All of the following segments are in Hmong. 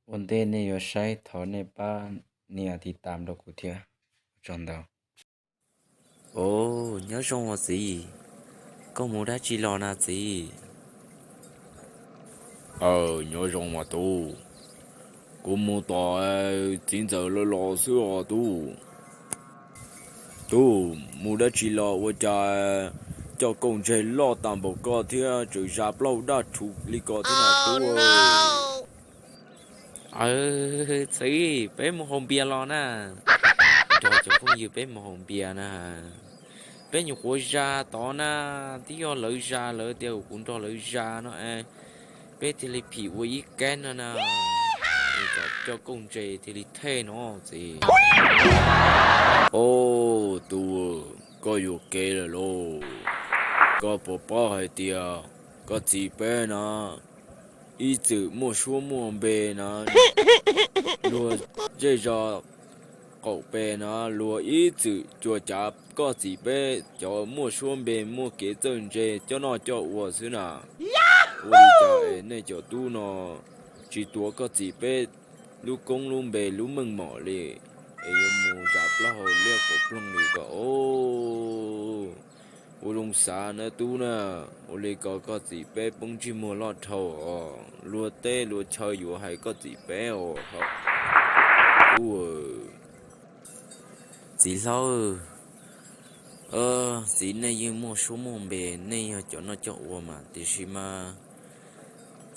Ua ntej nej yuav saib thov nej pab nias tiv tam rau kuv thiab, ua tsaug ntau. Os, nyob zoo os txiv, koj mus dab tsi los na txiv? Aw, nyob zoo mas tub, kuv mus tom txiv ntxawm lawv los xwb os tub. Tub, mus dab tsi los ua cas coj kauj ntseg loj tas npaum koj thiab tseem zas plaub hau daj rhuv li ko thiab na tub? Aw, txiv, peb mus haus npias los na. Nrog cov phooj ywg peb mus haus npias na. Peb nyuam qhuav zas tod na, twb yog lawv zas lawv tias kom kuv nrog lawv zas no es peb thiaj li phim ua ib kab no na, es kom coj kauj ntseg thiaj li thej no txiv. Os, tub, koj yuam kev lawm lauj. Koj puas paub hais tias koj txiv peb na ib txwm muaj suab muaj npe na, luag zej zos qaum pem na luag ib txwm cuag cav koj txiv peb cov muaj suab npe muaj kev txawj ntse coj noj coj ua xwb na. Ua li cas es nej cov tub no tsis tuav koj txiv peb lub koob lub npe lub meej mom li, es yuav mus zas plaub hau liab kaum ploog li ko os. Ua zoo xav na tub na, ua li ko koj txiv peb poob ntsej muag loj dhau os, luag teb luag chaw yuav hais koj txiv peb os. Txiv hlob, txiv nej yeej muaj suab muaj npe, nej yog cov noj coj ua mas, tiam sis mas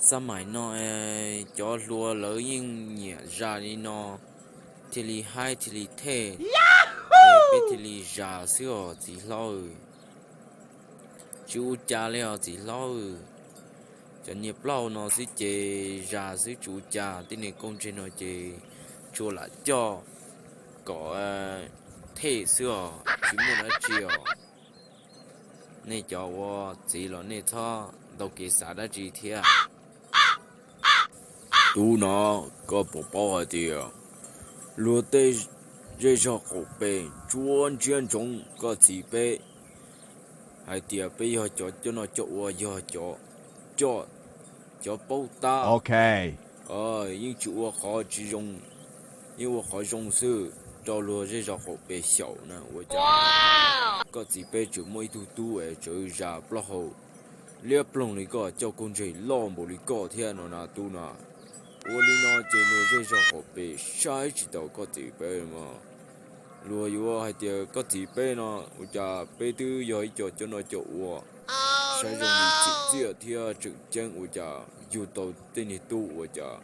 xab maim no cov hluas lawv yeej nyiam zas li no thiaj li haib thiaj li thej, peb thiaj li zas xwb os txiv hlob. Tsis ua cas li os txiv hlob. Cov niag plaub hau no xwb ces zas xwb tsis ua cas, tej niag kauj ntseg no ces tsuas lam coj kom thej xwb os, tsis muaj dab tsi os. Nej cov ua txiv los nej txhob ntaus kev xav dab tsi thiab. Tub no, koj puas paub hais tias luag tej zej zog qaum pem tsuab ntsiab ntsoov koj txiv peb hais tias peb yog cov coj noj coj ua, yog cov coj, cov paub tab, yeej tsis ua qhov tsis zoo, yeej ua qhov zoo xwb rau luag zej zog qaum pem xyaum na. Ua cas koj txiv peb tseem muaj ib tug tub es tseem zas plaub hau liab ploog li koj, coj kauj ntseg loj npaum li koj thiab no na tub na. Ua li no ces luag zej zog qaum pem saib tsis taus koj txiv peb mas. Luag yuav hais tias koj txiv peb no ua cas peb twb yog ib co coj noj coj ua, saib zoo li tsim txiaj thiab tseem ceeb, ua cas yug tau tej niag tub ua cas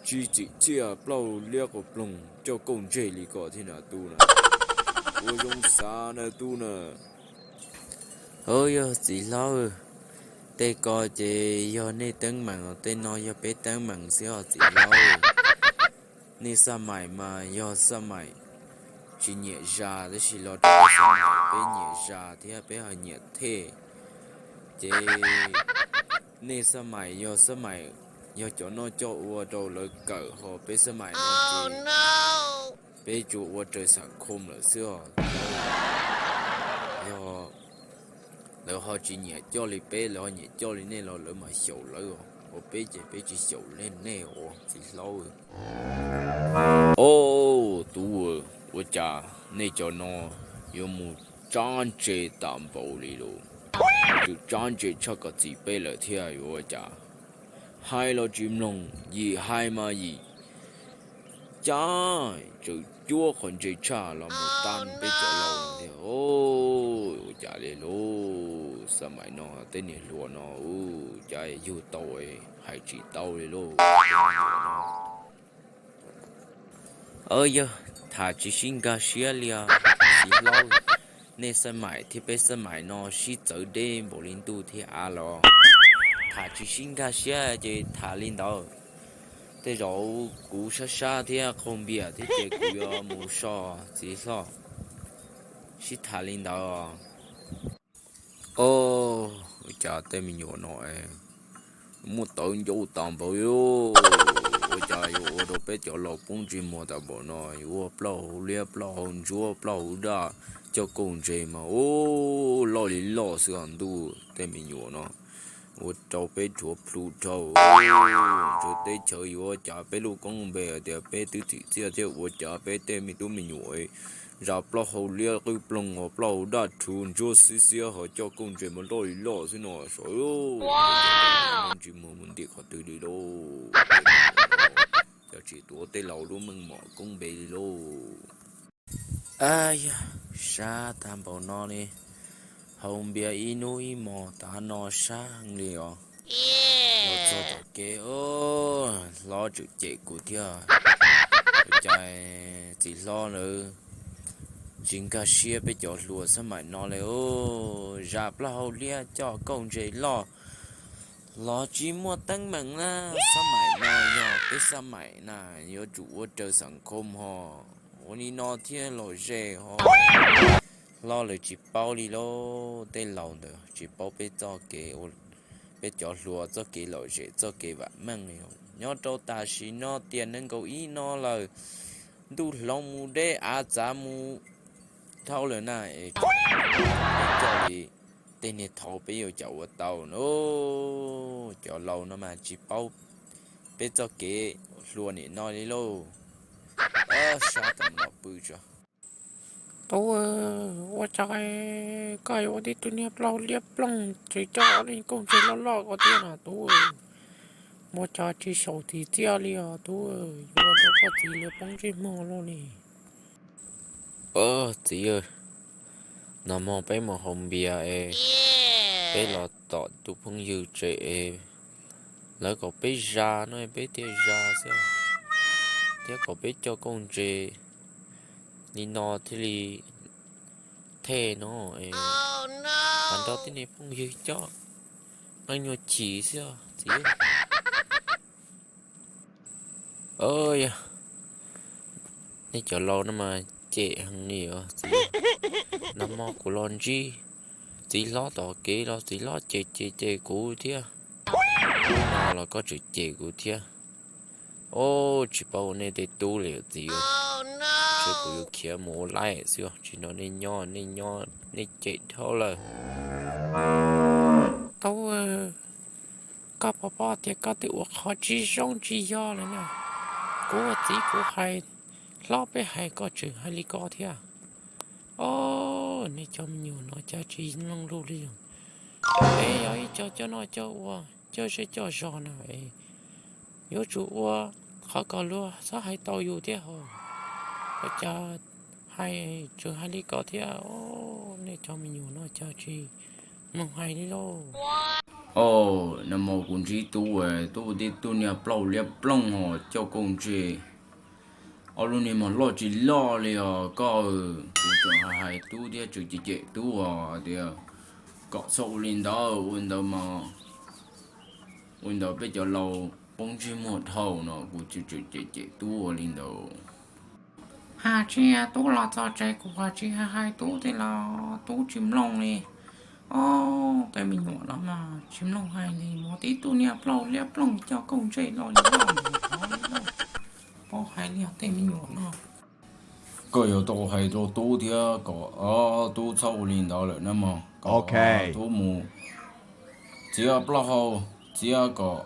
tsis tsim txiaj, plaub hau liab qau ploog coj kauj ntseg li koj thiab na tub na. Ua zoo xav na tub na. Hov yog txiv hlob, tej ko ces yog nej teeb meem, tej no yog peb teeb meem xwb os txiv hlob. Nej xab maim mas yog xab maim tsis nyiam zas, tab sis los rau peb xab maim peb nyiam zas thiab peb ho nyiam thej. Ces nej xab maim yog xab maim yog cov noj coj ua rau lawv kawm, ho peb xab maim no ces peb tsuas ua raws xam khoo lawm xwb os. Yog lawv ho tsis nyiam coj li peb, lawv ho nyiam coj li nej los lawv mam xyaum lawv os, ua peb ces peb tsis xyaum li nej os txiv hlob. Os, tub, ua cas nej cov no yuav mus tsab ntse tas npaum li lauj? Tseem tsab ntse tshaj koj txiv peb lawm thiab yuav ua cas? Hais los tsis mloog, yim hais mas yim cab, tseem cuab qhov ntse tshaj los mus tag peb cov laus thiab. Ua cas li lauj, xab maim no tej niag hluas no ua cas yug tau hais tsis tau li lauj. Yog tham tsis sib nkag siab li os txiv hlob. Nej xab maim thiab peb xab maim no sib txawv deb npaum li ntuj thiab av los tham tsis sib nkag siab ces tham li ntawd. Tej zaum kuv sab sab thiab qaug npias thiab ces kuv yuav mus so txiv hlob. Sib tham li ntawd. Os, ua cas tej me nyuam no muaj tawv ncauj tas npaum li, ua cas yuav ua rau peb cov laus poob ntsej muag tas npaum no, yuav ua plaub hau liab plaub hau ntsuab plaub hau daj, coj kauj ntse mas ua loj li loj xwb os ntuj, tej me nyuam no. ua rau peb rhuav plhu dhau. Teb chaws yuav cas peb lub koob npe hais tias peb twb txim txiaj thiab ua cas peb tej me tub me nyuam zaj plaub hau liab qwb ploog ho plaub hau daj rhuv ntsuab xiab xiab ho coj koob ntsej muag loj li loj xwb no sav. Tsis muag mus ntim qhov twg li lauj. Cov tsis tuav tej laus lub meej mom koob npe li lauj. Ab yog, sab tag npaum no li, haus npias ib hnub ib hmos tav no sab heev li os. Los txog tom kev, hlob tseem cem kuv thiab. Ua cas txiv hlob lawv tsis nkag siab peb cov hluas xab maim no li. Zaj plaub hau liab coj koob ntsej loj los tsis muaj teeb meem na. Xab maim no yog peb xab maim na, yuav tsum ua raws xeem khoo ho. Ua li no thiaj lom zem ho. Hlob lawv tsis paub li lauj, tej laus ntawd tsis paub peb txoj kev, peb cov hluas txoj kev lom zem txoj kev vam meej li. Nyob rau tam sim no tiam nees nkaum ib no lawm, ntuj hloov mus deb av txav mus dhau lawm na, es coj li tej niag thaud peb yuav cas ua tau na. Cov laus no mas tsis paub peb txoj kev hluas nim no li lauj. Sab tau no pw tso. Tub, ua cas koj yuav ua tib tug niag plaub hau liab ploog tseem coj ob leeg koob ntsej loj loj ko thiab na tub? Ua cas tsis xyaum txiv txiaj li os tub, yuav ua rau koj txiv lawv poob ntsej muag loj li. Txiv, nag hmo peb mus haus npias es peb los tom tus phooj ywg tsev es lawv kom peb zas no peb thiaj zas xwb, thiab kom peb coj koob ntsej li no thiaj li thej no es nrog tej niag phooj ywg coj qeej nyuag chim xwb os txiv. Yog, nej cov laus no mas cem heev li os txiv. Nag hmo kuv los ntsib txiv hlob tom kev los txiv hlob cem cem cem kuv thiab. Hnub no los koj tseem cem kuv thiab. Tsis paub ua nej tej tub li txiv, ntshe kuv yuav khiav mus ua laib xwb, tsis nrog nej nyob, nej nyob nej cem dhau lawm. Tub, koj puas paub tias koj twb ua qhov tsis zoo tsis yog lawm na. Kuv ua txiv kuv hais, hlob peb hais koj tseem hais li ko thiab. Os, nej cov me nyuam no cas tsis mloog lus li os. Peb yog ib co coj noj coj ua, coj zej coj zos na, yuav tsum ua qhov kom luag txhob hais tau yus thiab hos. Ua cas hais tseem hais li ko thiab, nej cov me nyuam no cas tsis mloog hais li lauj. Os, nag hmo kuv ntsib tub, tub tib tug niag plaub hau liab ploog hos coj koob ntsej, ob lub niag mos loj tsis loj li os koj. Kuv tseem hais hais tub thiab tseem cem cem tub os tias kom txhob ua li ntawd, ua ntawd mas ua li ntawd peb cov laus poob ntsej muag dhau no, kuv tseem cem cem tub ua li ntawd. Hais tsis tub los txog tsev kuv hais tsis hais hais tub thiab los tub tsis mloog li. Os, tej me nyuam no mas tsis mloog hais li, muaj tib tug niag plaub hau liab ploog coj koob ntsej loj li loj li loj. Paub hais li os tej me nyuam no. Koj yuav tau hais rau tub thiab kom tub txhob ua li ntawd lawm na mog. Kom tub mus txiav plaub hau, txiav kom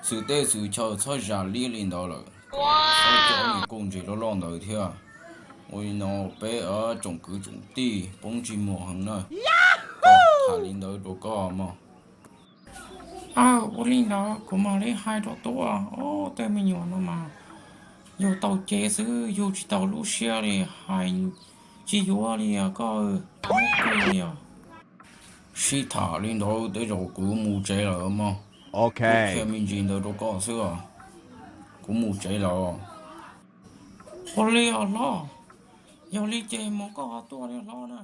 xwm teb xwm chaw txhob zam liab li ntawd lawm. Txhob coj niag koob ntsej loj loj ntawd thiab. Ua li no peb tsoom kwv tsoom tij poob ntsej muag heev na. Koj tham li ntawd rau koj mog. Aw, ua li ntawd kuv mam li hais rau tub. Os, tej me nyuam no mas yus tau cev xwb, yus tsis tau lub siab li, hais tsis yuav li os koj. Sib tham li ntawd tej zaum kuv mus tsev lawm mog. Kuv qhia me ntsis ntawd rau koj xwb os. Kuv mus tsev lawm. Ua li os hlob, yog li ces mus koj ho tuaj li hlob na.